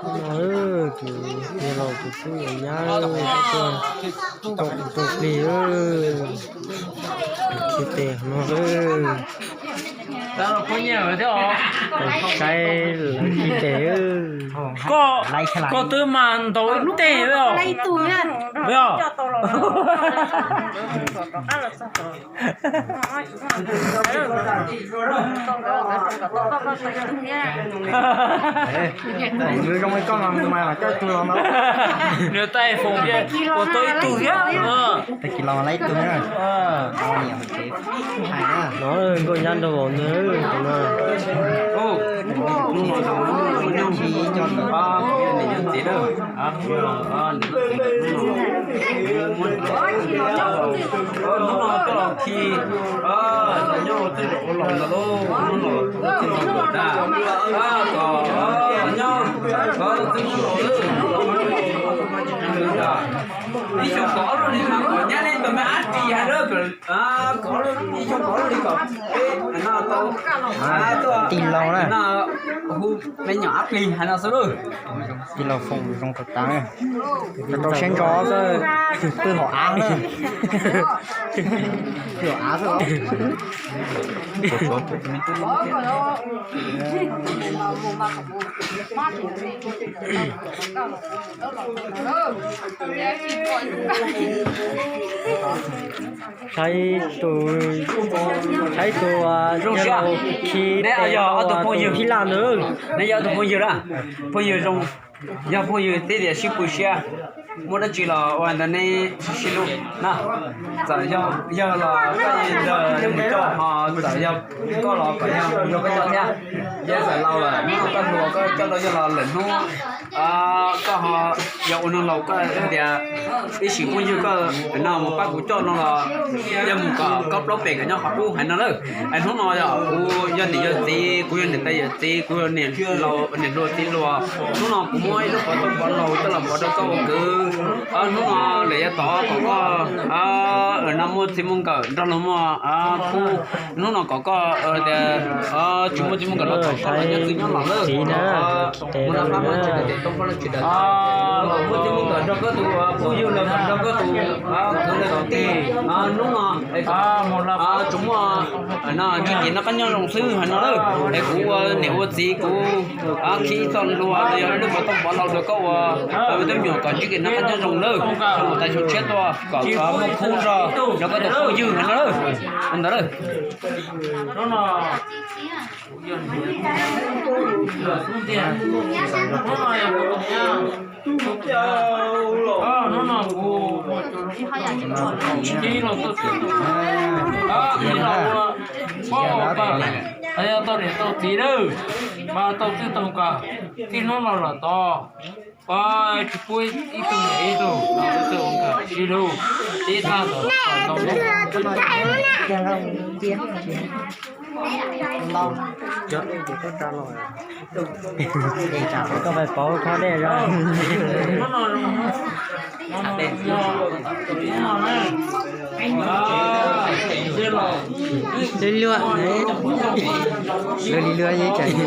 No, tus niam laus tus tub yawm nyab tuaj tau kuv tau plig khi tes no. Saib lawv khi tes. Koj twb mas ntaus ib teg os. Nws tais foom ua tau ib tug thiab. Tag kis los lawv ib tug na. No nkauj nyab nrog vauv ntawd no. Hnub no coj los khi, los nyob tej zaum ua laus ntawd lauj, hnub no los ua tej zaum ntawm dag, kom nyob, kom txwj laus lawm, ib xyoo kom ob lub li mas kom nyab li kom me ab ris hais lawm, kom ib xyoo kom ob lub li kom peb no tau, tij laug na, hu me nyuam ab plig hais no xwb lauj. Tij laug foom zoo tas tas, rau siab ntso, twb haum av na, twb haum av xwb. Saib tus, saib tus zoo siab khi tes, tus phib laj ntawd. Neb yog tus phooj ywg lawm, phooj ywg zoo, yog phooj ywg thiab tias sib pw siab, muaj dab tsi los ua ntawd neb sib sib hlub na. Txawm yog los koj ntawd mus coj, ho txawm yog koj los kom yog yog koj coj thiab. Yog txawm laus lawm, hnub no koj hluas koj coj tau yog los lwm hnub koj ho yog ua neeg laus koj hais tias ib sim phooj ywg koj no mus pab kuv coj no los yog mus kom koj plaub pem kom nyob qhov qub hais no lawm. Es hnub no yog kuv yog niam yog txiv, kuv yog niam tais yawm txiv, kuv yog niam laus niam hluas txiv hluas. Hnub no kuv muab ib lub pov tooj pov laus coj los pov rau koj ua kwv. Hnub no lawm yav tod kom koj no muaj txiv muaj nkawm nrog luag muaj khub. Hnub no kom koj tias tsis muaj txiv muaj nkawm los thaum koj los nyob twj nyob los lawm. Mus nrog pab muaj tsis daim teb tau koj los tsis daim, los muaj txiv muaj nkawm nrog koj tus phooj ywg los nrog koj tus kwv los tus tij. Hnub no tsuas muaj ntsib kev noj qab nyob zoo xwb hais no lawm. Es kuv ua niam ua txiv kuv khi ib txoj hlua los yog lub pov tooj pov laus rau koj ua me tub me nyuam kom ntsib kev noj qab nyob zoo lawm. Xyoo tais xyoo tshiab tuaj kom muaj khub nrog rau koj tus phooj ywg hais no lawm. Ua ntawd lawm. Hnub no kuv ib los tau txij tus, ib los ua pab ua pab, yog tau niam tau txiv lawm, mas tau txij tau nkawm, txij hnub no los tod, pab tsis pub ib tug niam ib tug, ib tug nkawm sib hlub, ib tag tom tau. Koj pais pauv khob dej zoo. Lwj luaj, lwj li luaj yeej tseem.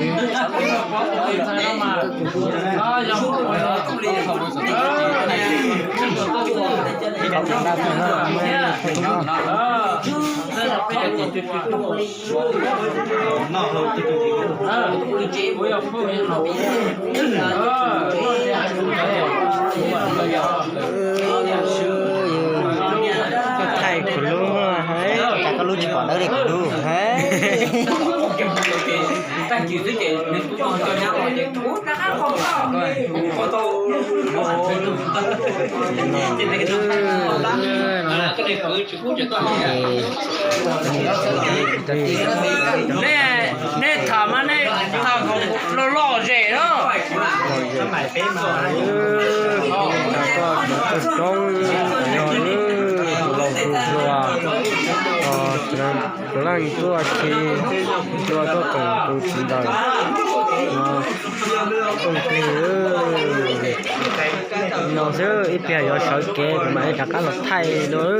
Koj thaij kuv lub, cas koj lub tsis pom dawb li kuv lub, hais. Nej tham mas nej tham loj loj zem na. Koj cov tub roob, yog tus laus tus hluas, tus leej tuaj khi, tuaj tuaj koom tus txiv ntawd no, koom plig no xwb, ib pliag yuav sawv kev kuv mam li rov qab los thaij dua.